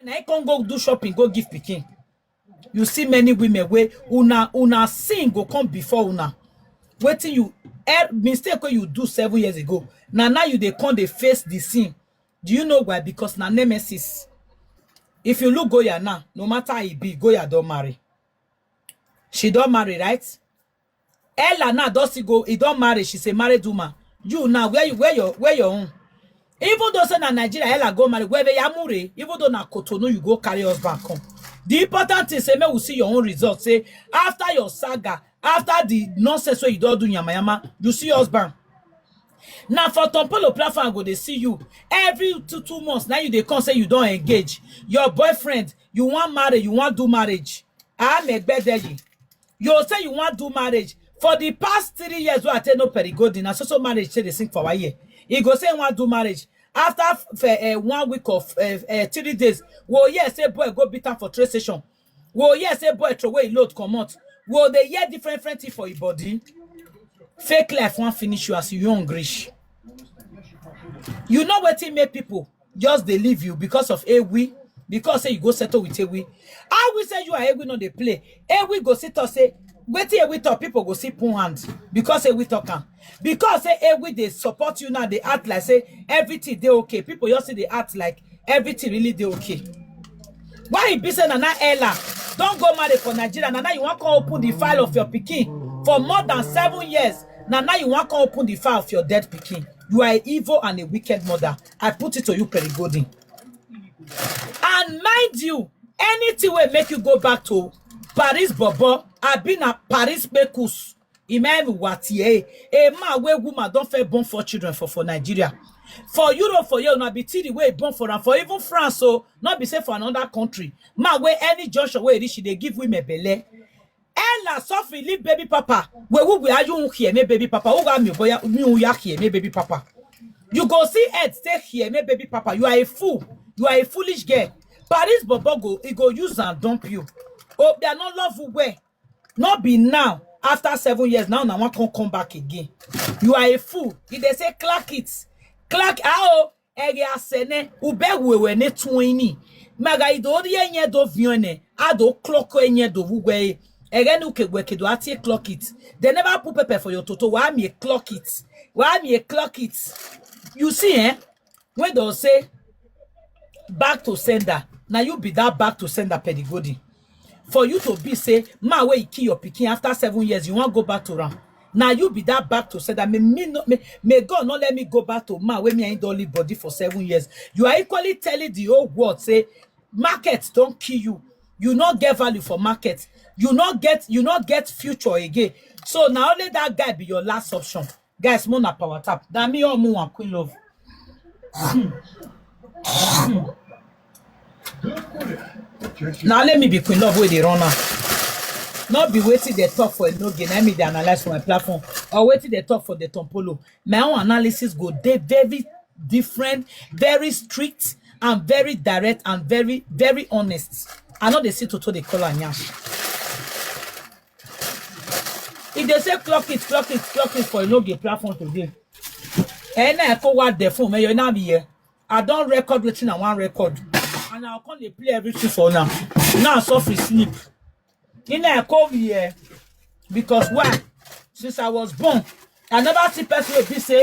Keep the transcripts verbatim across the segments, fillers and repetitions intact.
Na him come go do shopping, go give pikin. You see many women wey una, una sin go come before una. Wetin you, er, mistake wey you do seven years ago, na now you dey come dey face the sin. Do you know why? Because na nemesis. If you look Goya now, no matter how e be, Goya don marry. She don marry, right? Ella now don still go, e don marry, she's a married woman. You now, where you, where your, where your own? Even though say na Nigeria Ella go marry, where they amure, even though na Cotonou you go carry husband come. The important thing say make we see your own result. Say after your saga, after the nonsense wey you don do yamayama, you see husband. Now for Tompolo platform, I go dey see you every two, two months. Now you dey come say you don engage your boyfriend, you wan marry, you wan do marriage. Ah, megbedeyi. You say you wan do marriage. For the past three years wey I take no Perigodi, na so so marriage take dey sing for our ear. He go say he wan do marriage. After f-, eh, one week of, eh, eh, three days, we hear say boy go beat am for train station. We hear say boy throw away him load comot. We dey hear different different thing for him body. Fake life wan finish you as you young reach. You know wetin make people just dey leave you because of Ewi, because say you go settle with Ewi. How we say you and Ewi no dey play? Ewi go sit talk say wetin Ewi talk, people go see put hand because Ewi talk am. Because say Ewi dey support you now, dey act like say everything dey okay. People just see dey act like everything really dey okay. Why e be say Nana Ella don go marry for Nigeria? Nana, you wan come open the file of your pikin for more than seven years. Nana, you wan come open the file of your dead pikin. You are a evil and a wicked mother. I put it to you, Perigodi. And mind you, anything wey make you go back to Paris Bobo, I been a Paris Pekus. Imagine what ye, a man where woman don't fair born for children for, for Nigeria. For Europe, for you, not be till the way born for am. For even France, so not be safe for another country. Man where any junction where reach, they give women belle. Ella suffer leave baby papa. We who we are you here, me baby papa. Who got me boy, me who ya here, me baby papa. You go see head stay here, me baby papa. You are a fool. You are a foolish girl. Paris Bobo go, he go use and dump you. Oh, they are not love who where. Not be now. After seven years, now, now one can come back again. You are a fool. If they say clock it, clock, ah, oh, ege asene, ube wewe ne twenty. Maga ido ori enye do vione, ado clock enye do wuwe. Ege nu ke weke do ati clock it. They never put pepper for your toto. Why me clock it? Why me clock it? You see, eh? When they say back to sender, now you be that back to sender, Perigodi. For you to be say, man, where you kill your pikin after seven years, you want go back to ram. Now you be that back to sender. May, me no, may, may God not let me go back to man where me and only body for seven years. You are equally telling the whole world say market don't kill you. You not get value for market. You not get, you not get future again. So now only that guy be your last option. Guys, more na power tap. That me all more and Queen Love. Now let me be Queen Love where they run now. Not be waiting they talk for a no gain. Let me they analyze for my platform. Or waiting they talk for the Tompolo. My own analysis go they very different, very strict, and very direct, and very, very honest. I know they see Toto they call and yash. If they say clock it, clock it, clock it for a no gain platform today. And I call what the phone, may you not be here. I don't record wetin I wan record. And I'll come dey play everything for now. Now I suffer sleep. In I come here because why? Since I was born, I never see person wey be say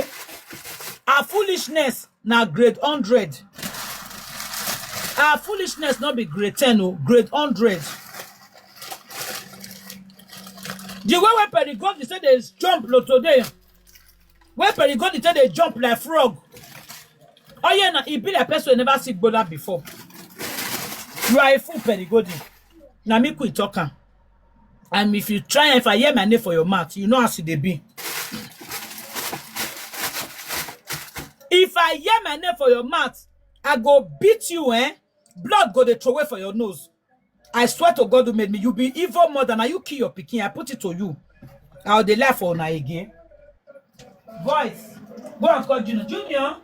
our foolishness na grade hundred. Our foolishness not be grade ten, oh, grade hundred. The way wey Perigodi say they jump lo today, wey Perigodi take dey jump like frog. Oh yeah, na e be like person wey never see gbola before. You are a fool, Perigodi. Na me quit talk am. And if you try, if I hear my name for your mouth, you know as e dey be. If I hear my name for your mouth, I go beat you, eh? Blood go dey throw away for your nose. I swear to God who made me, you be evil mother. Now you kill your pikin. I put it to you. I'll dey lie for una again. Boys, go and call Junior. Junior,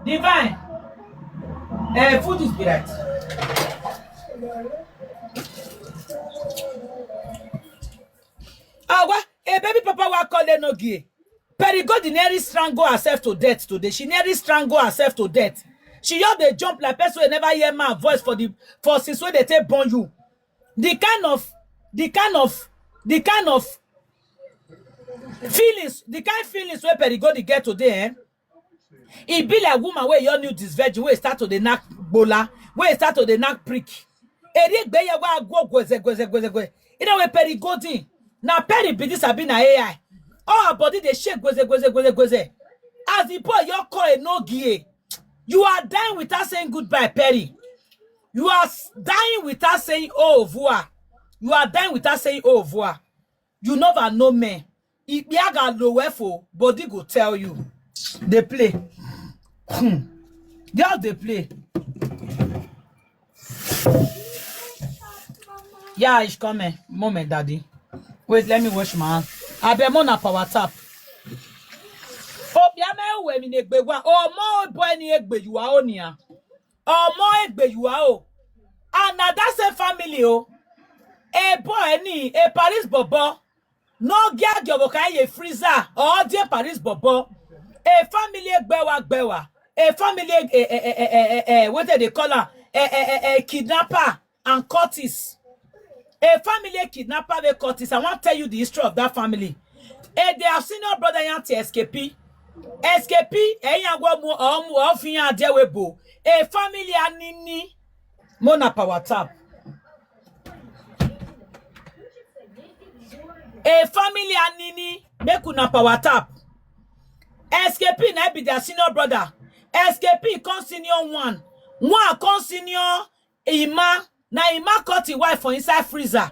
Divine. Eh, food is be right. Ah, what? Eh, baby papa wa call Enogie. Perigodi nearly strangle herself to death today. She nearly strangle herself to death. She just dey jump like person wey never hear man voice for the, for since wey dey take born you. The kind of, the kind of, the kind of feelings, the kind feelings wey Perigodi get today, eh? E be like woman wey your new this virgin wey start to dey knack gbola, wey start to dey knack prick. Eri egbe ya wa go gweze gweze gweze gwe. You know wey Perigodi. Na Perry be this abi na A I. All her body dey shake gweze gweze gweze gweze. As the boy your call Enogie, you are dying without saying goodbye, Perry. You are s- dying without saying au revoir. You are dying without saying au revoir. You never know me. Ikpiaga lo wefo, body go tell you. They play. Hmm. Girls, they play. Yeah, it's coming. Moment, daddy. Wait, let me wash my hand. Abemo na power tap. Obiame uwe mi negbe wa. Oh, mo boy ni egbe you are onia. Oh, mo egbe you are o. And na that same family o. A boy ni, a Paris bobo. No get your boka ye freezer or dear Paris bobo. A family gbewa gbewa. A family, eh, eh, eh, eh, eh, eh, eh, what do they call her? Eh, eh, eh, eh, kidnapper and cultist. A family kidnapper wey cultist. I wan tell you the history of that family. Eh, their senior brother yan ti S K P. S K P, eh, yan go mu, or mu, or fi yan there we bo. A family anini. Mo na power tap. A family anini, make una power tap. S K P na be their senior brother. S K P come senior one. One come senior Ima. Na Ima cut him wife for inside freezer.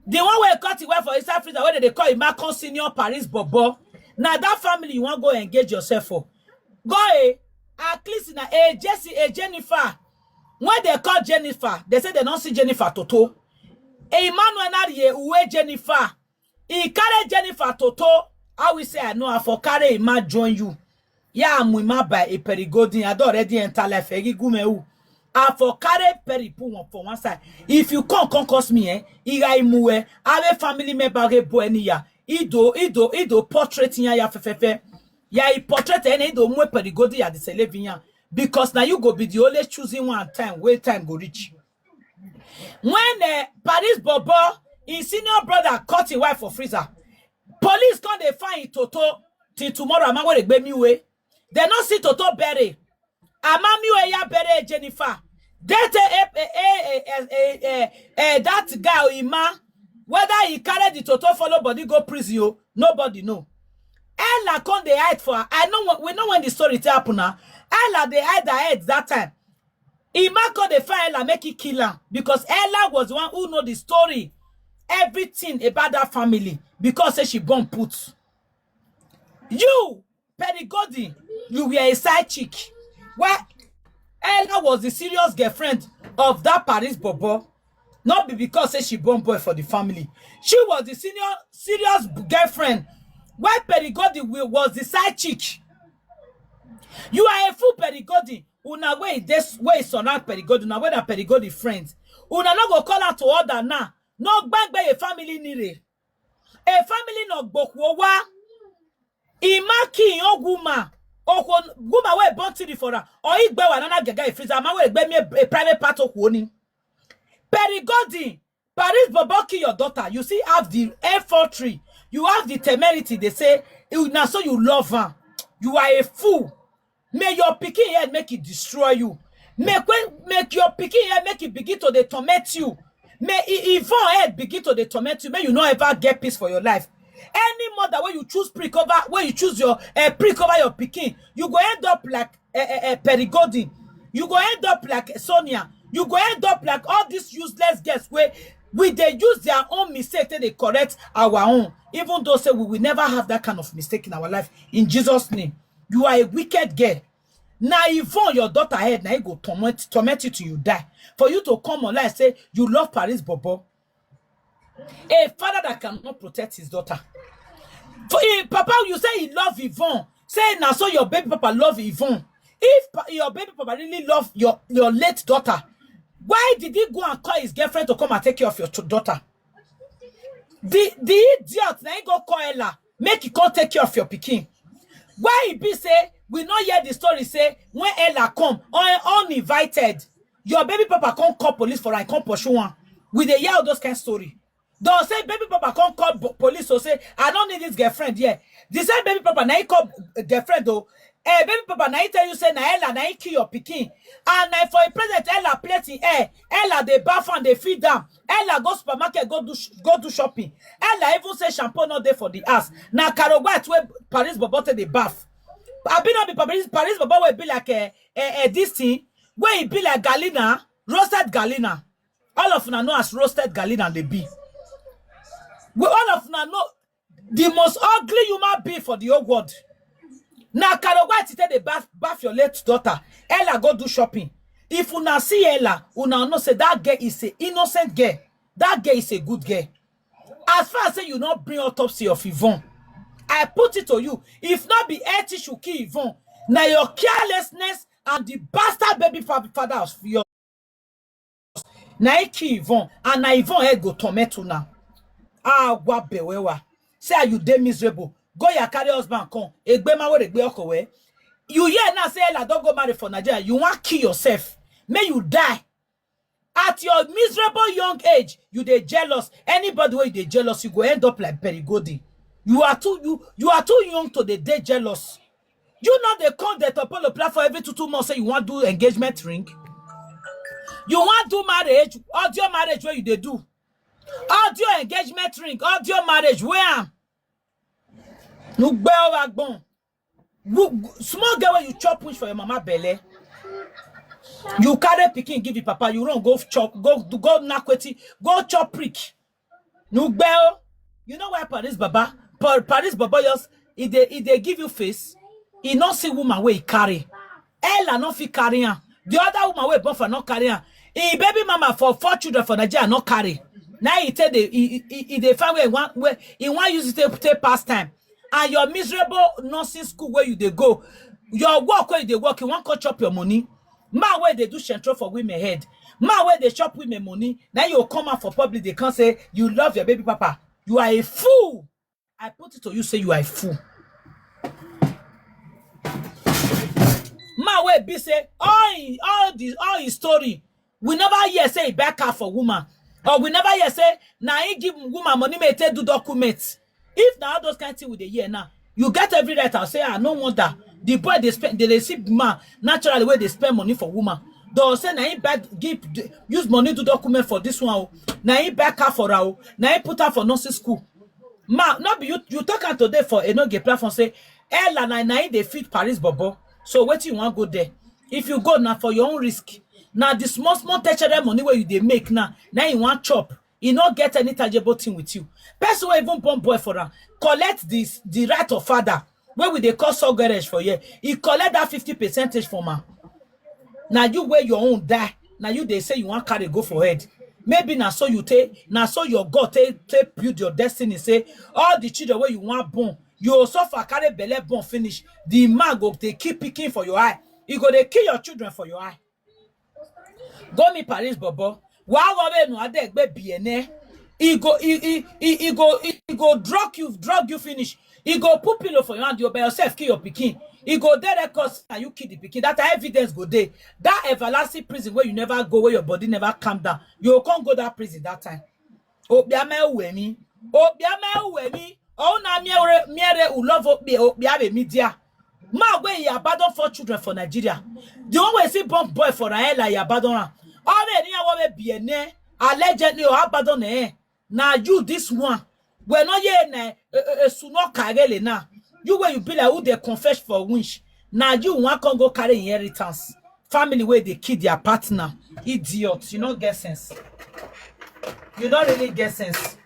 The one wey cut him wife for inside freezer, wey dem dey call Ima come senior Paris bobo. Na that family you wan go engage yourself for. Go, eh, at least na, eh, Jesse, eh, Jennifer. When they call Jennifer, they say they don't see Jennifer Toto. Eh, Emmanuel Narie, uwe Jennifer. He carry Jennifer Toto. I will say I know, I for carry Ima join you. Yeah, I'm with my by a Perigodi. I don already enter life. Egi gume u. I for carry Perry put one for one side. If you come, come curse me, eh? Iga imue. Ave family member ge bo eni ya. Ido, ido, ido portrait ya ya fefefe. Ya, he portrait eni ido mwe Perigodi ya the Selevian. Because now you go be the only choosing one time where time go reach. When, eh, Paris Bobo, his senior brother, cut his wife for freezer, police come dey find him Toto till tomorrow. Ama wey dey gbe me away. They no see Toto bury. Ama me wey ya bury Jennifer. They tell, eh, eh, eh, eh, eh, eh, eh, that guy, Ima, whether he carry the Toto follow body go prison, oh, nobody know. Ella come dey hide for her. I know when, we know when the story take happen now. Ella dey hide her head that time. Ima come dey find Ella, make he kill her, because Ella was the one who know the story, everything about that family, because say she born put. You, Perigodi, you were a side chick. Well, Ella was the serious girlfriend of that Paris Bobo. Not be because say she born boy for the family. She was the senior serious girlfriend. Why Perigodi wi- was the side chick? You are a fool, Perigodi. Una wey this wey surround Perigodi, una wey na Perigodi friends. Una no go call out to order now. No gbangbe a family nire. A family no gbokwowa. Ima ki oguma. Oko guma wey born tiri for her. Or igbe wa nana gaga a freezer. Ma wey gbe me a, a private part okuoni. Perigodi. Paris Bobo kill your daughter. You still have the effrontery. You have the temerity. They say, you, now so you love her. You are a fool. May your picking head make it destroy you. Make when make your picking head make it begin to dey torment you. May e- Yvonne head begin to dey torment you. May you not ever get peace for your life. Any mother where you choose prick over, where you choose your uh, prick over your picking, you go end up like uh, uh, uh, Perigodi. You go end up like Sonia. You go end up like all these useless girls where we they use their own mistake till they correct our own. Even though say we will never have that kind of mistake in our life. In Jesus' name, you are a wicked girl. Now, Yvonne, your daughter head, now you go torment, torment you till you die. For you to come online say you love Paris Bobo. A father that cannot protect his daughter. For eh, Papa, you say he love Yvonne. Say now so your baby papa love Yvonne. If pa- your baby papa really love your, your late daughter, why did he go and call his girlfriend to come and take care of your ch- daughter? The the idiot now he go call Ella, make he come take care of your pikin. Why he be say We no hear the story say when Ella come un-, uninvited, your baby papa come call police for am, come pursue am. We dey hear all those kind story. Dem say baby papa come call bo-, police to say, "I don't need this girlfriend here." The same baby papa na he call, uh, girlfriend o. Eh, baby papa na he tell you say na Ella na he kill your pikin. And na for a present Ella plate in air. Ella dey baff and dey feed am. Ella go supermarket go do sh-, go do shopping. Ella even say shampoo no dey for the house. Na Carol White wey Paris bobo take dey baff. Abi no be Paris, Paris bobo wey be like, eh, eh, eh, this thing, wey e be like Galina, roasted Galina. All of una know as roasted Galina dey be. We all of una know the most ugly human being for the whole world. Na Carol White take dey baff, baff your late daughter. Ella go do shopping. If una see Ella, una know say that girl is a innocent girl. That girl is a good girl. As far as say you no bring autopsy of Yvonne, I put it to you. If not be health issue kill Yvonne, na your carelessness and the bastard baby fa-, father of your na he kill Yvonne, and na Yvonne head go torment una. Ah, wa bewewa. Say how you dey miserable. Go ya carry husband come. Egbe ma were gbe oko we. You hear now say Ella don go marry for Nigeria. You wan kill yourself. May you die. At your miserable young age, you dey jealous. Anybody wey you dey jealous, you go end up like Perigodi. You are too, you, you are too young to dey, dey jealous. You know they come the Topolo platform every two, two months say you wan do engagement ring. You wan do marriage, audio marriage wey you dey do. Audio engagement ring, audio marriage, where am? Nugbe owagbon. Small girl wey you chop wish for your mama belle. You carry pikin give the papa, you run go chop, go, go knack wetin, go chop prick. Nugbe o. You know why Paris Baba? Pa-, Paris Baba, yours, e dey, e dey give you face. E no see woman wey e carry. Ella no fit carry am. The other woman wey born for no carry am. E baby mama for four children for Nigeria no carry. Now e take the, e, e, e, e dey find where e wan, where e wan use it take, take pass time. And your miserable nursing school where you dey go, your work where you dey work, you wan come chop your money. Man wey dey do central for women head. Man wey dey chop women money. Now you come out for public, they can't say you love your baby papa. You are a fool. I put it to you, say you are a fool. Man wey be say all his, all the, all his story, we never hear say he buy car for woman, or we never hear say na he give woman money make e take do documents. If na all those kind thing we dey hear now, you get every right to say, "Ah, no wonder the boy dey spend, dey, dey see man naturally wey dey spend money for woman." Dem say na him buy, give, use money do document for this one o. Na him buy car for her o. Na him put her for nursing school. Ma, no be you, you talk am today for Enoge platform say Ella na, na him dey feed Paris bobo. So wetin you wan go there? If you go na for your own risk. Na the small, small tertiary money wey you dey make now, na you wan chop. E no get any tangible thing with you. Person wey even born boy for am, collect this, the right of father, wey we dey call sogeresh for here. E collect that fifty percentage from am. Na you wey your own die. Na you dey say you wan carry go for head. Maybe na so you take, na so your God take, take build your destiny. Say all the children wey you wan born, you go suffer carry belle born finish. The man go dey keep picking for your eye. E go dey kill your children for your eye. Go meet Paris bobo. Wa wa we no adegbe biene. E go, e, e, e, e go, e go drug you, drug you finish. E go put pillow for your hand, you by yourself kill your pikin. E go there records and you kill the pikin. That evidence go there. That everlasting prison where you never go, where your body never calm down. You can't go that prison that time. Obiame uwemi. Obiame uwemi. Oh, na miere, miere ulove okpi, okpi abe media. Ma wey he abandon four children for Nigeria. The one wey see born boy for Raela, he abandon am. All the area wey be ene, allegedly or abandon eh. Na you this one. We no ye na, eh, eh, eh, suno kagele na. You wey you be like who dey confess for winch. Na you wan come go carry inheritance. Family wey dey kill their partner. Idiot, you no get sense. You no really get sense.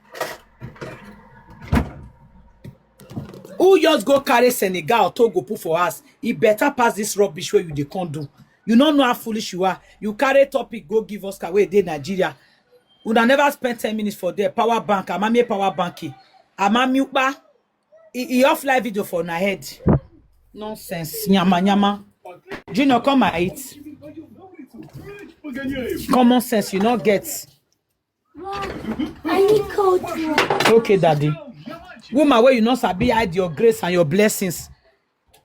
Who just go carry Senegal, Togo put for us? E better pass this rubbish wey you dey come do. You no know how foolish you are. You carry topic, go give Oscar wey dey Nigeria. Una never spend ten minutes for there. Power bank, amamie power banking. Amamiupa. E, e offline video for una head. Nonsense. Nyama, nyama. Junior, come and eat. Common sense, you no get. Mom, I need cold water. Okay, daddy. Woman, where you no sabi hide your grace and your blessings.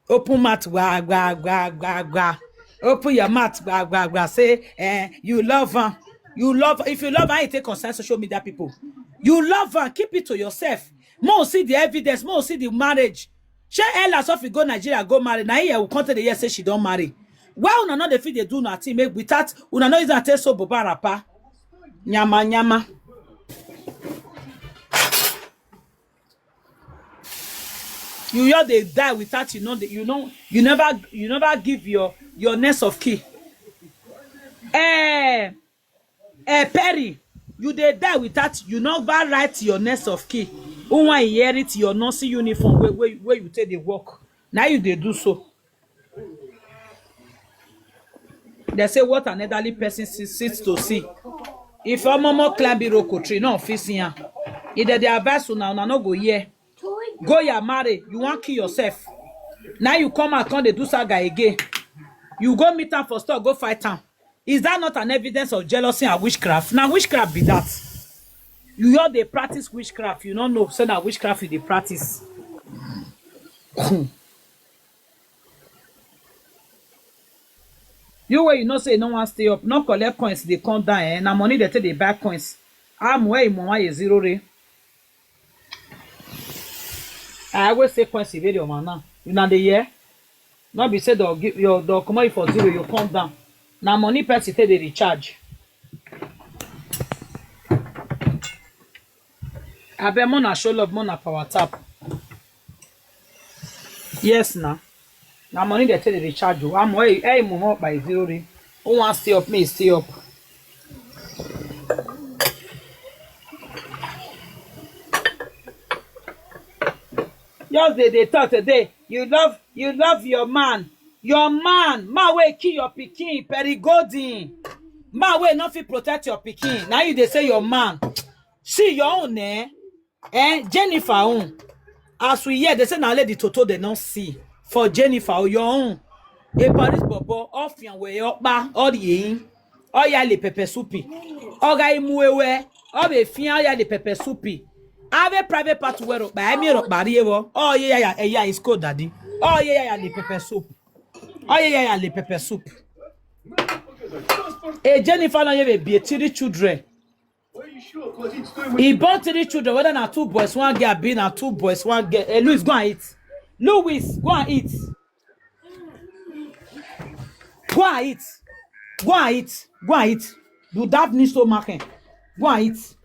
Open mouth, gwa, gwa, gwa, gwa, gwa. Open your mouth, gwa, gwa, gwa. Say, eh, you love her. You love, if you love her, you take concern social media people. You love her, keep it to yourself. Mo see the evidence, mo see the marriage. Shey Ella Sophie go Nigeria, go marry. Now here we come to the year say she don't marry. Well, una no dey fit dey do una thing make without una no use am take so buba wrapper. Nyama nyama. You just dey die without you know the, you know you never you never give your your next of key. Eh, eh, Perry, you dey die without you never write your next of key. Who wan inherit your nursing uniform wey wey wey you take dey work? Na you dey do so. They say what an elderly person si- sits to see. If omomo climb iroko tree, no fit see am. If dem dey advise una, una no go hear. Go ya marry, you wan kill yourself. Now you come out, come dey do saga again. You go meet am for store, go fight am. Is that not an evidence of jealousy and witchcraft? Na witchcraft be that. You all dey practice witchcraft, you no know say na witchcraft you dey practice. You wey you know say you no wan stay up, no collect coins dey come down, eh? Na money dey take dey buy coins. Amu wey imo wan ye zero re. I always say coins e very man now. Una dey hear? No be say they'll give you they'll comot you for zero, you come down. Na money person take dey recharge. Abeg, more na show love, more na power tap. Yes na. Na money dey take dey recharge o. Amu hey hey mo mo by zero re. Who wan stay up? Me stay up. Just dey dey talk today. You love you love your man. Your man, man wey kill your pikin, Perry Golden. Man wey no fit protect your pikin. Na you dey say your man. See your own eh? Eh, Jennifer own. As we hear, they say na only the toto they don't see. For Jennifer, your own. A Paris bobo, off your way up, all the all ya le pepper soupy. Oga imuewe, all the fian ya le pepper soupy. Have a private part where by me or barievo. Oh yeah, yeah, yeah, it's cold, daddy. Oh yeah, yeah, yeah, the pepper soup. Oh yeah, yeah, yeah, the pepper soup. A Jennifer no even be a three children. He born three children, whether na two boys, one girl, be na two boys, one girl. Hey, Louis, go and eat. Louis, go and eat. Go and eat. Go and eat. Go and eat. Du darfst nicht so machen. Go and eat.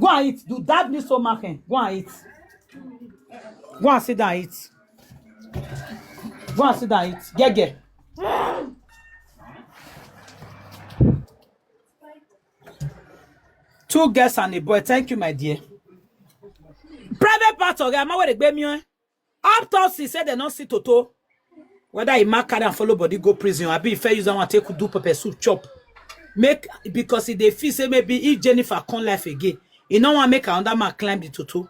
Go and eat. Du darfst nicht so machen. Go and eat. Go and sit down and eat. Go and sit down and eat. Gege. Two girls and a boy. Thank you, my dear. Private part of Yama where they gave me. Autopsy said they not see Toto. Whether he mark carry and follow body go prison, I be fair use that one take do pepper soup chop. Make because if they feel say maybe if Jennifer come life again, he no want make another man climb the Toto.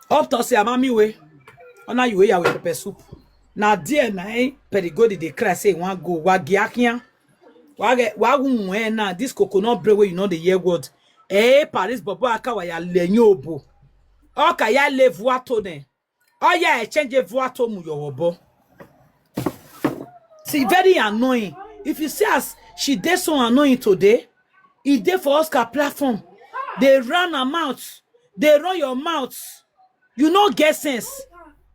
Autopsy, I'm on me way. Honor you way with pepper soup. Now dear na eh, Perigodi dey cry say he wan go. Wagiakian. Wage wagun eh na this coconut bread wey you know the year word. Eh Paris bobo akawa ya lenyo obo. Oka ya le vuato ne. Oh yeah, I change a vuato mu your obo. See very annoying. If you see as she dey so annoying today, e dey for Oscar platform. They run her mouth. They run your mouth. You no get sense.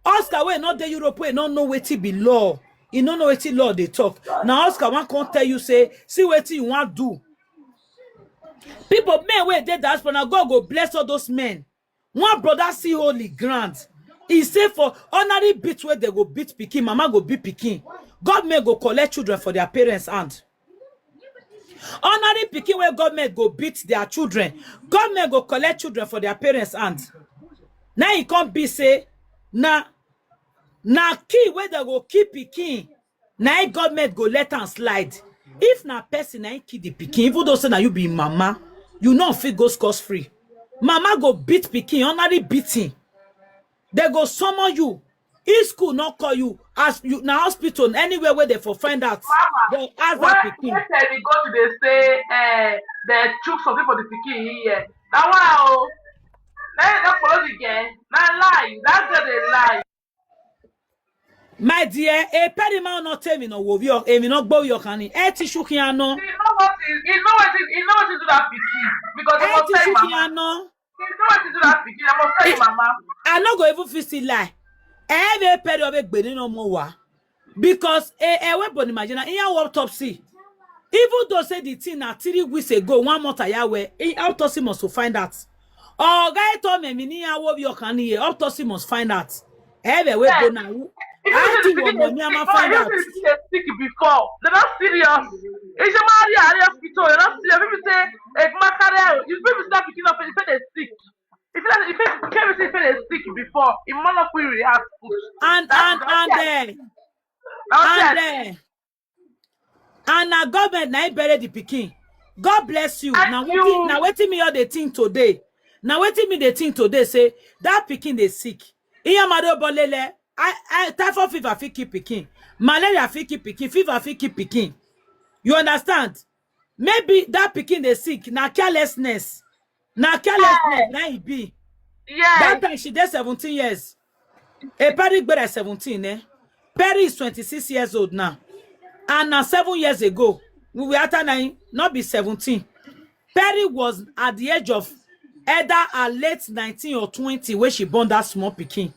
Oscar wey no dey Europe wey no know wetin be law. He no know wetin law dey talk. Na Oscar wan come tell you say see wetin you wan do. People men wey dey diaspora na God go bless all those men. One brother see holy ground. He say for ordinary beat wey they go beat pikin, mama go beat pikin. Government go collect children for their parents hand. Ordinary pikin wey government go beat their children, government go collect children for their parents hand. Now e come be say na na key wey dem go keep pikin na im government go let am slide. If na person na im kill the pikin, even though say na you be mama, you no fit go scot free. Mama go beat pikin, ordinary beating. They go summon you. If school no call you, as you na hospital anywhere where they for find out, they ask that pikin. Wetin dem go to dey say eh, dem chook something for the pikin ear. Na wa o. Na follow the girl. Na lie. That girl dey lie. My dear, a petty man not tell me no wo yo, emi no gbo yo kani. E ti shuki ano. He know what he, he know what he, he know what he do that pikin because he E must ti tell shuki mama. Ano. He know what he do that pikin. I must tell mama. I no go even feel still lie. Every petty of a gbenin no more wa. Because e e we boni imagine in your autopsy. Even though say the thing na three weeks ago, one month ayawe, in autopsy must to find out. Oh, guy told me, me ni awo yo kani ye. Autopsy must find out. Every we go now. If I you think begin one to me sick, am no, find you out. Begin to sick before. They don't serious. It's your Maria Area Hospital. They don't serious. People say a matter you people start picking up and say they sick. If you if you can't say they sick before, in man of we react. And and and uh, Now and say uh, and na government na im bury the pikin. God bless you. Thank Na you. Wetin na wetin me all dey think today. Na wetin me dey think today say that pikin dey sick. Iyamado bolele. I I typhoid fever fit kill pikin. Malaria fit kill pikin. Fever fit kill pikin. You understand? Maybe that pikin dey sick. Na carelessness. Na carelessness na e be. Yes. That time she dey seventeen years. A Perry gbere seventeen, eh? Perry is twenty-six years old now. And now seven years ago, we were at nine, not be seventeen. Perry was at the age of either her late nineteen or twenty when she born that small pikin.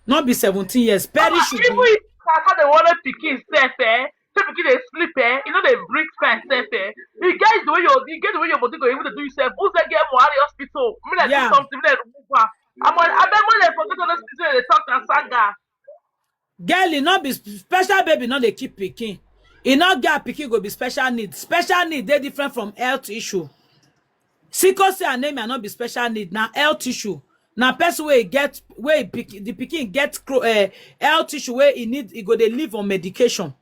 Not be seventeen years. Perry Mama, should even be if Saka dey worry pikin sef, eh? Say pikin dey sleep, eh? You know they bring sign sef, eh? You get the way your you get the way your body go even dey do yourself. Who say get Mohari hospital? Me like Yeah. Do something. Me like move am. I'm on. I bet when they forget all those people they talk and saga. Girl, e no be sp- special baby, no dey keep pikin. E no get pikin go be special need. Special need dey different from health issue. Sickle cell anemia no be special need, na health issue. Na person wey get wey pick, the pikin get cro- uh, health issue wey e need, e go dey live on medication.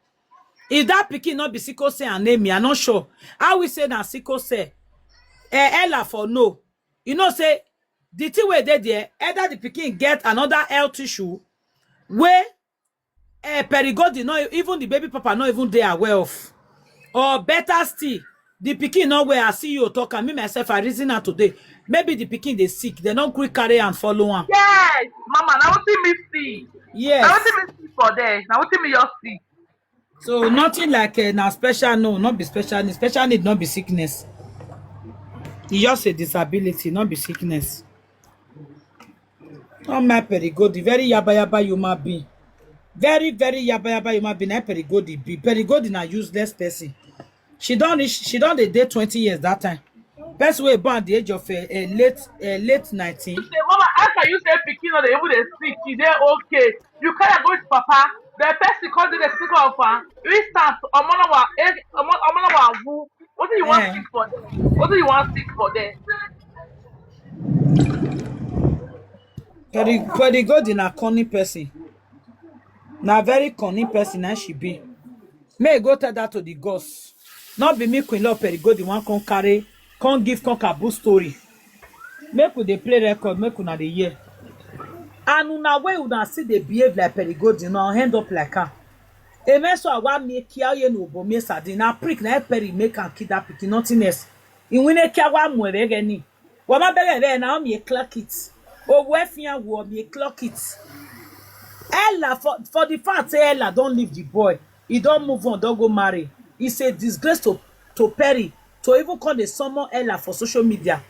If that pikin no be sickle cell anemia, I'm not sure. I will say na sickle cell. Uh, Ella for no. You know say the thing wey dey there, either the pikin get another health issue wey uh, Perigodi, not even the baby papa, not even they are well off. Or better still, the pikin not where I see you talk and me myself I reason her today. Maybe the pikin they sick, they don't quick carry and follow on. Yes, mama. Now what me see? Now Yes. What me see for there? Now what me you see? So nothing like uh, now special, no, not be special need. Special need not be sickness. It's just a disability, not be sickness. Oh my Perigodi, very yaba yaba human being. Very, very yaba yaba human being. Na Perigodi be Perigodi na useless person. She don't reach. She don't dey date twenty years that time. Person wey born at the age of uh, uh, late uh, late nineteen. Say, mama, how can you say pikin no dey even dey sick? Is there okay? You carry go with papa. The person call the sick of her. Instant, omonawa, eh, omonawa, who? What do you want Eh. Sick for there? What do you want sick for there? Perry Perry Golden na cunning person. Na very cunning person na she be. May go tell that to the gods. Not be me Queen Love Perry Golden one come carry, come give come kabu story. Make we dey play record, make una dey hear. And una way una see dey behave like Perry Golden, una end up like am. Amen. So I want me kia ye no bo me sardine. Na prick na Perry make am kill that pikin, nothing else. In win a kia wa mwere gani. Wama bere be na mi clock it. Oh, wefia wo mi clock it. Ella for for the fact say Ella don't leave the boy. He don't move on, don't go marry. It's a disgrace to to Perry to even call the summon Ella for social media.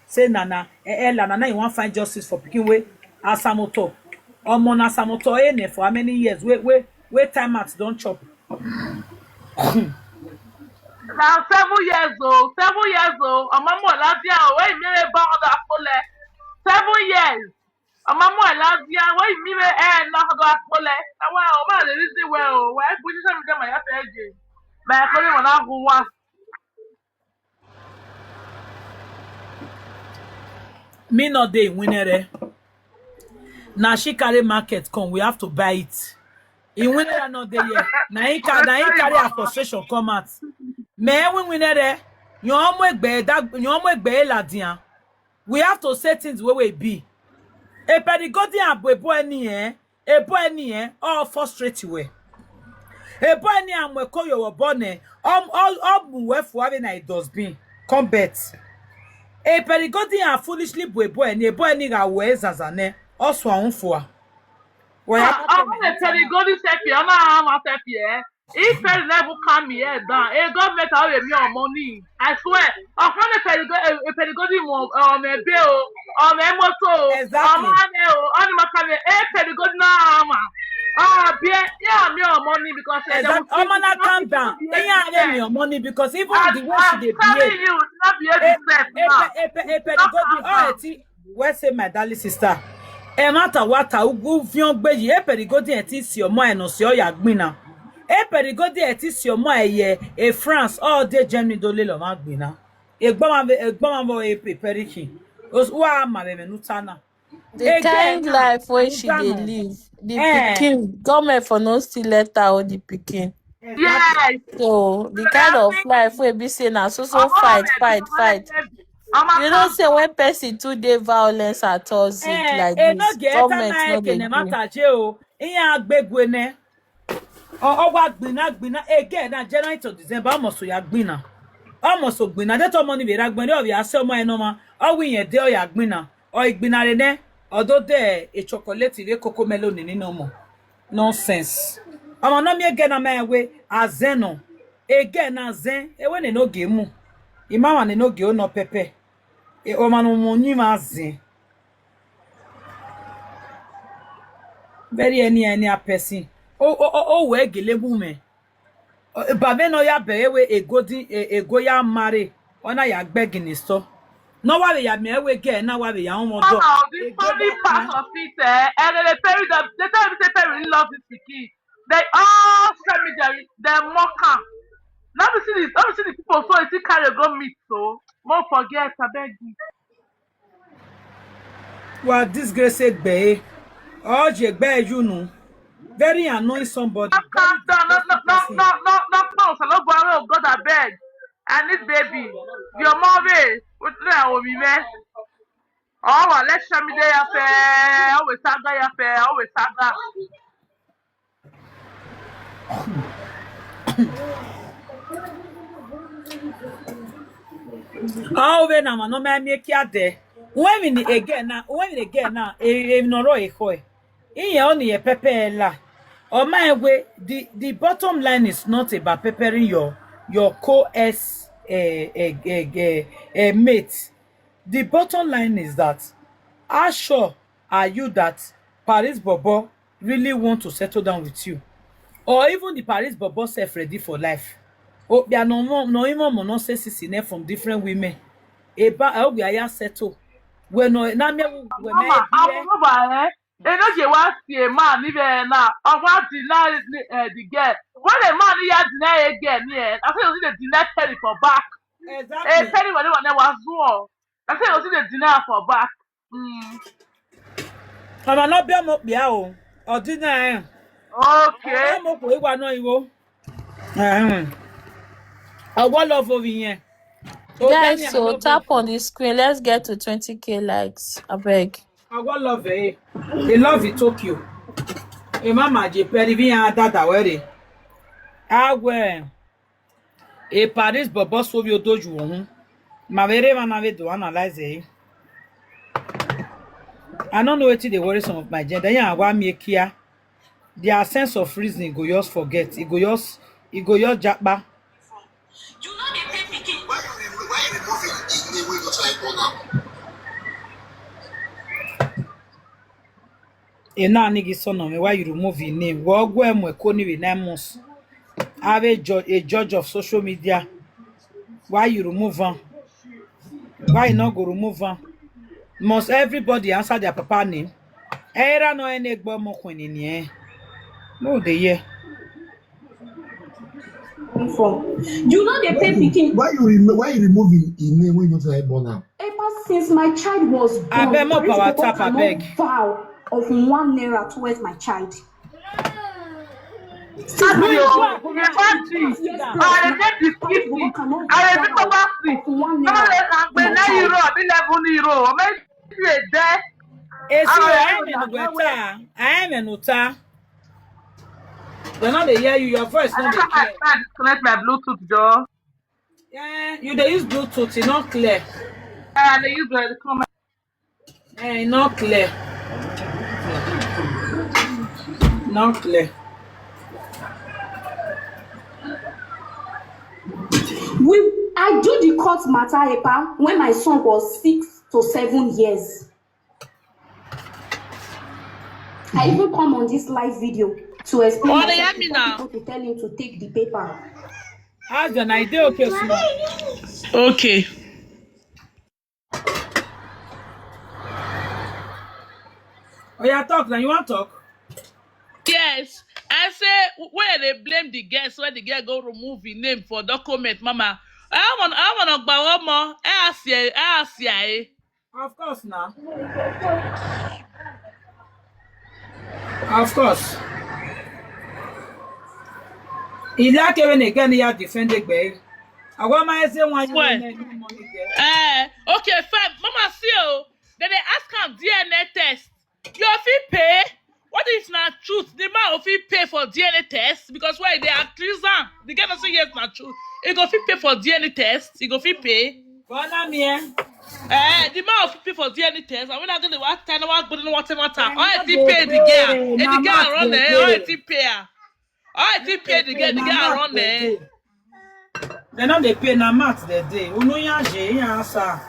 Say Nana, eh, Ella, Nana, you want find justice for picking way Asamoto. Omo na Asamoto eh, ne for how many years? Wait, wait, wait, time out, don't chop. Now seven years old, seven years old. I'm a more last year. Wait, me born on the apple. Seven years. I'm a more last year. Wait, me eh, not the apple. Now why? Oh man, this is well. Why position me my affair? My colleague when I go one. Me not dey winere. Now she carry market come, we have to buy it. In winere not dey here. Now he carry, now he carry her frustration come out. Me win winere. You almost egbe that you almost egbe ladian. We have to say things where we be. A pedagogy and boy boy ni eh. A boy ni eh. All frustrate we. A boy ni amwe ko yo bone. Um all all we for having a dustbin. Come bet. A pedagogy and foolishly boy boy ni a boy ni ga we zazane. Also on for. Waya Ọkọ na-epere godi sefi, ọ na-ama sefi, eh? If Perry never calm me head down, eh, government, I will me your money. I swear. Ọkọ na-epere go-, eh, epere godi mo, um, ebe o, um, emoto o, Exactly. um, ane o, ọ na-ama ka me, eh, epere godi na ama. Ah, bie, yeah, me your money because, eh, they will Exactly. Ọmọ na calm down. Eya ane me your money because even the way she dey telling behave. You, not behave yourself now. Epe epe epe the golden oh eti. Where say my darling sister? Emata wata ugu vion gbeyi epe the golden eti si omo eno si oya gbina. Epe the golden eti si omo eye e France all day Germany do le lo ma gbina. Egbon ma egbon ma bo epe perikin. Os wa ma be me nutana. The kind life wey she dey live, the pikin, government for no still let her hold the pikin. Yes. So the kind of life wey be say na so so fight, fight, fight. You know say when person too dey violence and toxic like this, government no dey do. Mata je o. Iya agbegwe ne. Ọgwa gbina gbina again na January to December almost ya gbina. Almost gbina. That money we ragbere of ya sell my normal. All we ye dey ya gbina. Or igbina re ne. Although there a chocolate we coco melon in no more. Nonsense. Ama no mi again na my way azeno. Again na zen. E when no game mu. Imama ne no ge no pepe. E o manu mo ni ma zen. Very any any a person. O o o o we gele mu me. Babe no ya be we ego di ego ya marry. Ona ya gbegini so. No wa ya me we ge na wa ya omo do. The funny part of it, eh, and they Perry, they, they tell me say Perry love this pikin. They all send me their, their mocker. Let me see this. Let me see the people so I see carry go meet so. More forget, I beg you. Wa disgrace egbe. Oh, je gbe you know. Very annoying somebody. No, no, no, no, no, no, no, no, no, no, no, no, no, God, I beg. I need baby. Your mommy, what do I owe me, man? Oh, well, let's show me there, fair. Always saga, ya fair. Always saga. Awe na ma no ma mi kia de. When we again na, when we again na, e e no ro e ko e. Iye oni ye pepe la. O my way, the the bottom line is not about peppering your your co-ex eh, eh, eh, eh, eh, mate. The bottom line is that how sure are you that Paris Bobo really want to settle down with you? Or even the Paris Bobo self ready for life? Oh, they are no more, no even more nonsense is in there from different women. Eba, I hope we are settle. Well, no, na me, we me, Mama, I'm over, eh? They know they want to see a man, even now. I want to deny uh, the girl. When a man here deny a girl, yeah, I say you see the deny Perry for back. Eh, exactly. Perry, when they was war. I say you see the deny for back. Mm. Mama, no be mo bia o. Ordinary. Okay. Mo ko iwa no iwo. Eh. I want love over here. Guys, so tap on the screen. Let's get to twenty K likes. I beg. I want love eh. They love it Tokyo. E mama je Perry bi ya dada were. Awe. E Paris Bobo so bi odoju ohun. Ma vere ma na ve do analyze eh. I don't know wetin dey worry some of my gender. Yeah, wa mi kia. Their sense of reasoning go just forget. E go just e go just japa. You know they pay pikin. Why you remove why you remove him his name wey you try call am? E na nigi son of me why you remove his name? Wo gwe mo ko ni we nine months. Have a judge, a judge of social media. Why you remove am? Why you not go remove am? Must everybody answer their papa name? Era no ene gbo mo kwini ni eh. No dey hear. You know they pay pikin. Why you remove why you remove him, him name when you try born am? Ever since my child was born, abeg more power tap abeg. Vow of one naira towards my child. Yes, I dey take the sixty. I dey take over six. One naira. One naira. One naira. One naira. Esi aime no gweta, aime no ta. They no dey hear you, your voice no dey clear. Disconnect my Bluetooth, Joe. Yeah, you dey use Bluetooth, e no clear. I dey use the comment. Eh, e no clear. Not clear. We I do the court matter epa when my son was six to seven years. I even come on this live video to explain Oh, they myself hear me before now. People to tell him to take the paper. How's the night? Dey okay, small. Okay. Oh yeah, talk now. You want talk? Yes. I say where they blame the girl, so the girl go remove his name for document, mama. I want I want to gba one more. I ask you, I ask you. Of course now. Of course. Ilake when again ya defend egbe. Agwa ma eze nwa Well. Money there. Eh, okay, fine. Mama see oh. Then they ask him D N A test. You fit pay? What if na truth? The man will fit pay for D N A test because why they accuse him? The girl doesn't yes na truth. He go fit pay for D N A test. He go fit pay. Bona mi eh. Eh, the man will fit pay for D N A test. And when I go to what time, what good, what time, what time. Oh, if he pay the girl, if the girl run there, oh, if he pay her. Oh, if he pay the girl, the girl run there. They no dey pay na mat they dey. Unu ya je ya sa.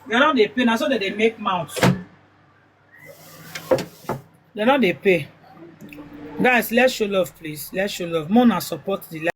They no dey pay na so they dey make mouth. They no dey pay. Guys, let's show love, please. Let's show love. More na support the